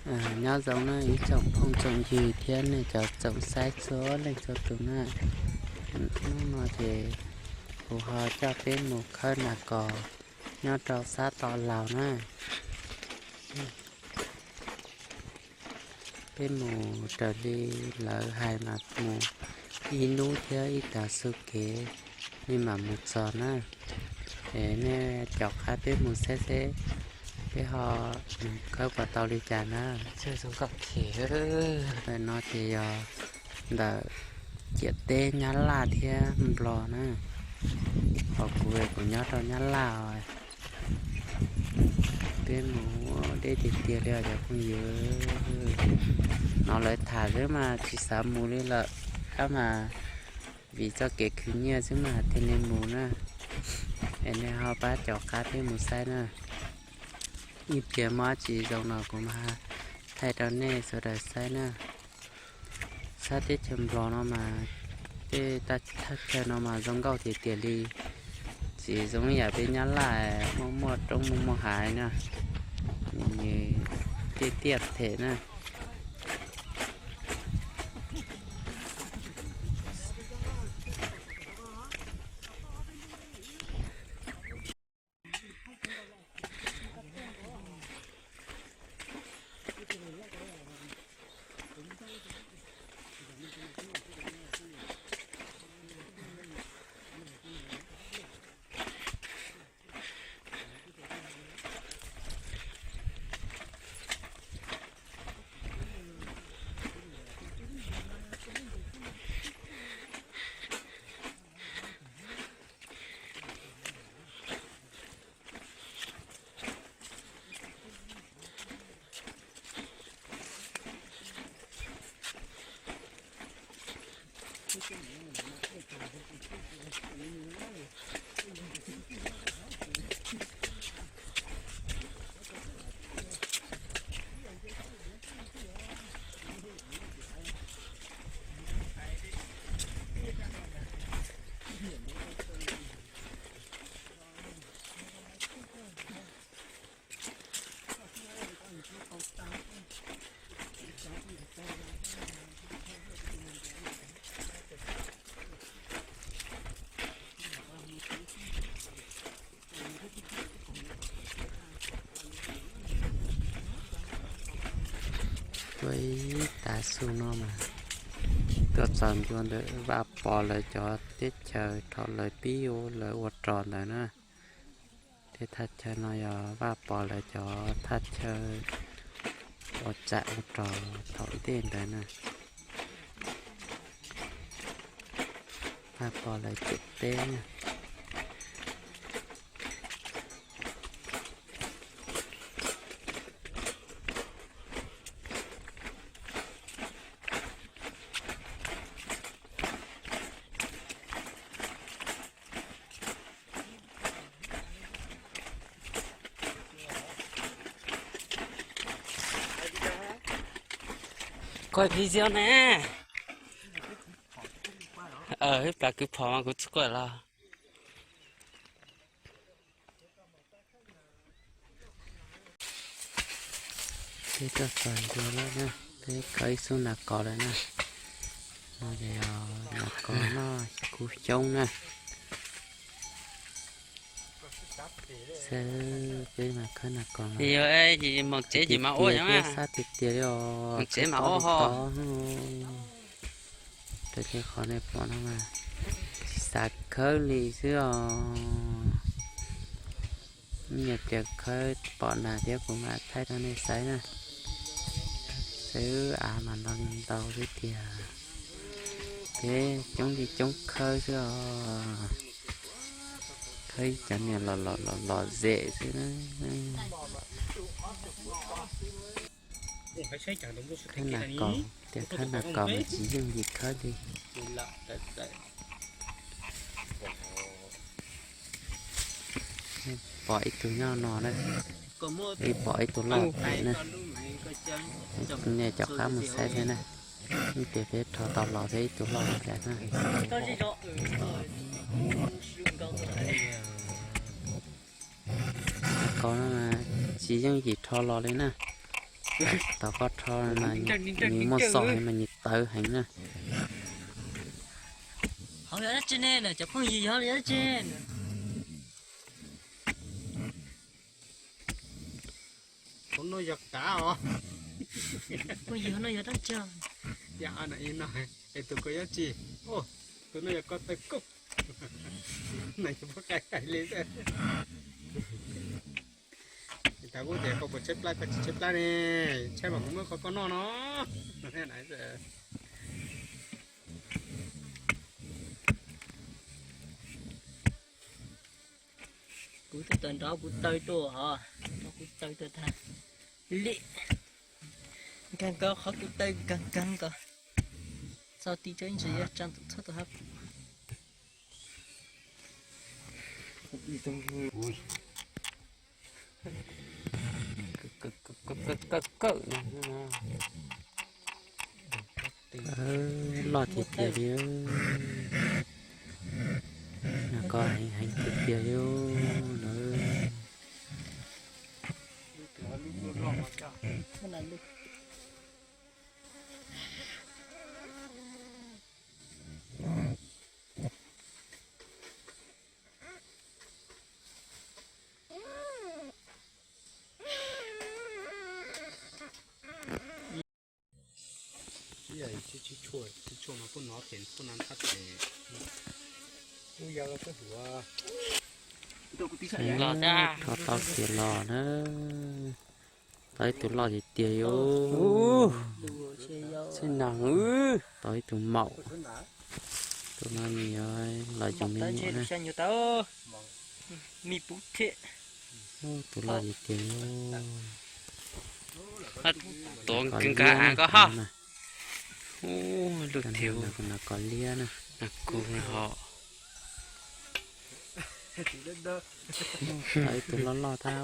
Nyob zoo na ib tsoom phooj tsoom ywg thiab nej cov tsoom saib txhua leej txhua tus na. Hnub no ces kuv ho coj peb mus khawb nas kos nyob rau sab tom laus na. Peb mus raws li lawv hais mas mus ib hnub thiab ib tag xu kev nej mam mus txog na. Es nej caum qab peb mus saib seb peb ho mus khawb puas tau li cas na. Ntawm no ces yog ntawm ciam teb Nyab Laj thiab Nplog na. Qhov kuv, kuv nyob rau Nyab Laj os. Peb mus deb tiag tiag li os cov phooj ywg. Hnov lawv tham xwb mas tsis xav mus li lawm, tab mas vim txoj kev khwv nyiaj xwb mas thiaj li mus na. Es nej ho pab caum qab peb mus saib na. Ib pliag muaj dab tsi zoo no kuv mam thaij rau nej sawv daws saib na. Sab teb chaws Nplog no mas tej thaj chaw no mas zoo nkauj tiag tiag li, tsis zoo ib yam peb Nyab Laj muaj muaj roob muaj muaj hav na, nws tiaj tiaj them na. Tuaj ib tav su no mas tuaj txog ncua ntawm Vaj Pov lawv cov teb chaws thaum lawv pib lawv ua rog ntawd na. Tej thaj chaw no yog Vaj Pov lawv cov thaj chaw ua tsam ua rog thaum ntej ntawd na. Vaj Pov lawv ciam teb na. Kuaj video ne. Ib plag kwv phom mas kuv tsis kuaj los. Peb tuaj txog ncua lawm na, peb khawb ib xub nas kos lawm na. No ces nas kos noj kub xyoob na. Saib peb mas khawb nas kos mas, hmoov tsev ces mas ua peb sab tiag tiag li os, hmoov tsev mas ua ho. Raws li qhov nej pom no mas tsis xav khawb li xwb os. Nyiam tias khawb pom nas thiab kuv mam thaij rau nej saib na. Xwb av mas ntau ntau xwb tiag. Peb coob li coob khawb xwb os. Khawb cov niag los los los los zem xwb na. Khawb nas kos, tias khawb nas kos mas tsis yooj yim khawb li. Pom ib tug nyob no na, pom ib tug loj thiab na. Nej caum qab mus saib thiab na. Ib pliag peb rho tau los thiab ib tug loj li cas na. Nas kos no mas tsis yooj yim rho los li na. Tau koj rho mas nws muaj xov heev mas nws tawv heev na. Hauv yog dab tsi ne, cov phooj ywg yog dab tsi? Hauv no yog kav os. Phooj ywg, hauv no yog dab tsi? Yog no, es tus ko yog tsi? Tus no yog ko taw koj. Nws yog pab qai qai li xwb. Thaum kuv tias koj puas tshaib plab, koj tsis tshaib plab ne, tshaib mas kuv muab qhov koj noj no. Kuv twb tawm nrov kuv taw tuaj os, nrov kuv taw tuaj tag li. Nkaag nkaus qhov kuv taw nkaag nkaag nkaus. Txog ti tso ib ntsis yuav tsa ntawm txhob tau hab. Loj tiag tiag li. Nws ko heev heev tiag tiag li lawm. Rho tau kiag los na. Tau ib tug loj tiag tiag li. Txhiaj nag, tau ib tug maum. Tus no nws yog los yug me nyuam na. Tus loj tiag tiag li. Tuav kawg nkaus koj hab. Lub thiab no kos liab na. Kuv ho tau ib tug loj loj tab,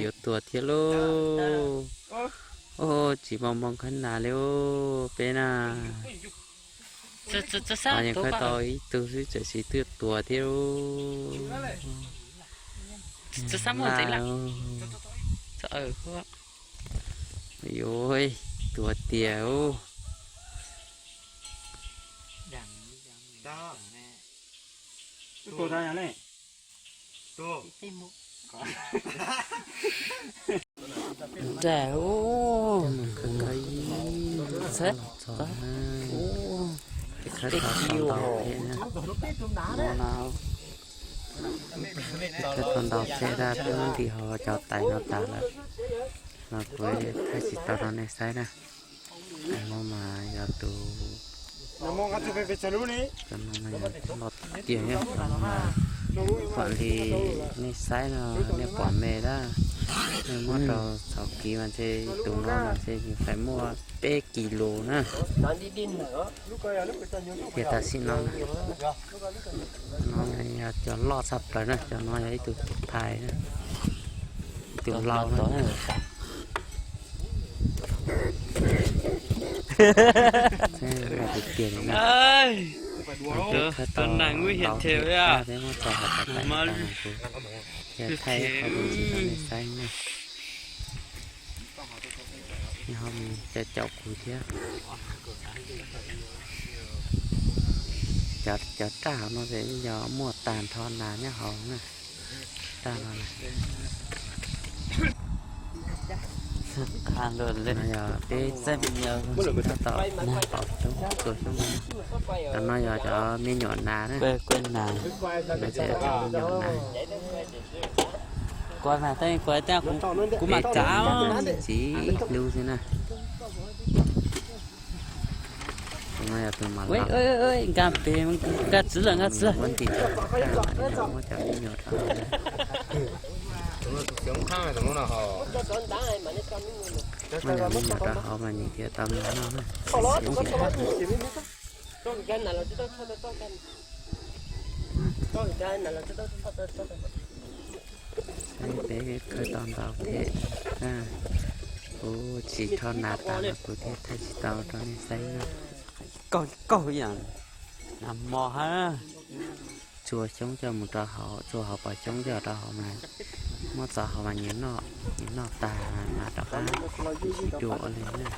yuav tuag thiab lauj. Tsis npoo npoo khab nas li peb na. Yeej khawb tau ib tug xwb txawm sis twb tuag thiab lauj. Yuav tuag tiag. Ntag, mus khawb khawb ib txhab los txog na. Khawb tau ntau thiab na. Khawb tau ntau thiab tab, peb muab nti hauv cov tais no tas lawm no kuv thaij tsis tau rau nej saib na. Tus no mas yog tus, tus no mas yog loj tiag tiag, pom li nej saib no nej pom me lawm. Nej muab rau txhaum kiv mas ntshe tus no mas ntshe yus faim muaj peb kis lus na. Tiag tam sim no na, no yog cov loj tshaj plaws na, cov no yog ib tug thais na, ib tug laus na. Loj tiag tiag li na. Peb khawb tau ntau thiab, peb muab tso hauv tas tas tas kuv thiaj thaij qhov ntsis rau nej saib na. Nej ho mus caum caum kuv thiab. Cov raj hauv no ces yog muaj tag nrho nas nyob hauv na. Raj no na. No yog peb txheeb tab tom pom coob tuaj xyoob no. Cov no yog cov me nyuam nas na. Cov me nyuam nas. Peb txiv ib lub xwb na. Tus no yog tus mas loj. Nkag pem, nkag txwv lawm, nkag txwv lawm. Muab nti rau raj, muab cov me nyuam rau. Muab cov me nyuam rau hauv mas nws thiaj tau me noj na. Saib peb khawb tau ntau thiab. Kuv tsis rho nas tas los kuv thiaj thaij tsis tau rau nej saib na. Kaug kaug ib yam nas mos hab. Tsuag xyoob coj mus rau hauv, tsuag hauv pos xyoob coj rau hauv mas muab txov hauv mas nws noj, nws noj tag mas rov Tsis dua li na.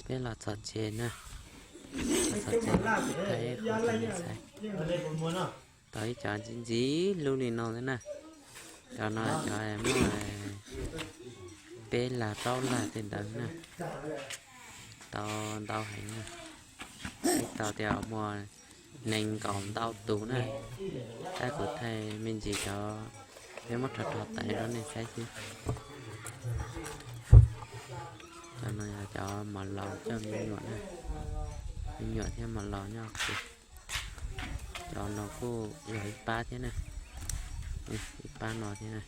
Peb los txog tsev na, txog tsev, tau ib qho tau ib cov ntxiv ntxiv lub li no xwb na. Cov no cov muaj peb lab plaub lab tej ntawd na, tau ntau heev na. Peb tau tias muaj nees nkaum ntau tus na, tab kuv thaij me ntsis cov peb muab rho rho tawm rau nej saib xwb. Cov no yog cov mos laus coj me nyuam na, me nyuam thiab mos laus nyob kiag. Cov no kuj yog ib pab thiab na, ib pab no thiab na.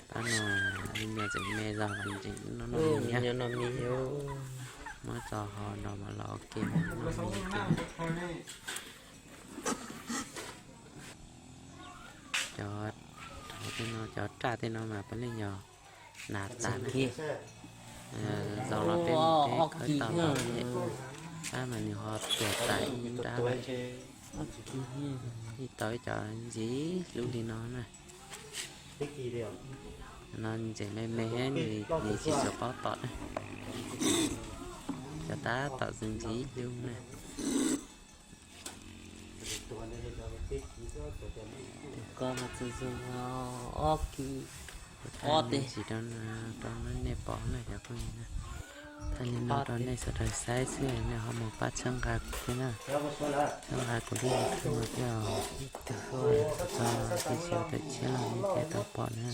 Pab no me nyuam tseem me zog los tseem noj noj mis, noj mis, muab tso hau nrog mos laus ua ke mas noj mis. Cov, tej no cov raj tej no mas puav leej yog nas tas na. Zaum no peb mus peb khawb tau ntau thiab, tab mas nws ho tuag tas ib nrab lawm. Ib tau ib cov ntxiv lub li no na. No ntses me me thiab, nws tsis tshua paub tom na. Cov tab tom zoo ntxiv lub na. Tus ko mas txog zoo ob kis ob teg. Tsis rau, rau nej pom na cov phooj ywg na. Thaij li no rau nej sawv daws saib xwb, nej ho mus pab txhawb nqa kuv thiab na. Txhawb nqa kuv lub YouTube no thiab os. Txog txij xyoo tawm tshiab los nej thiaj tau pom na.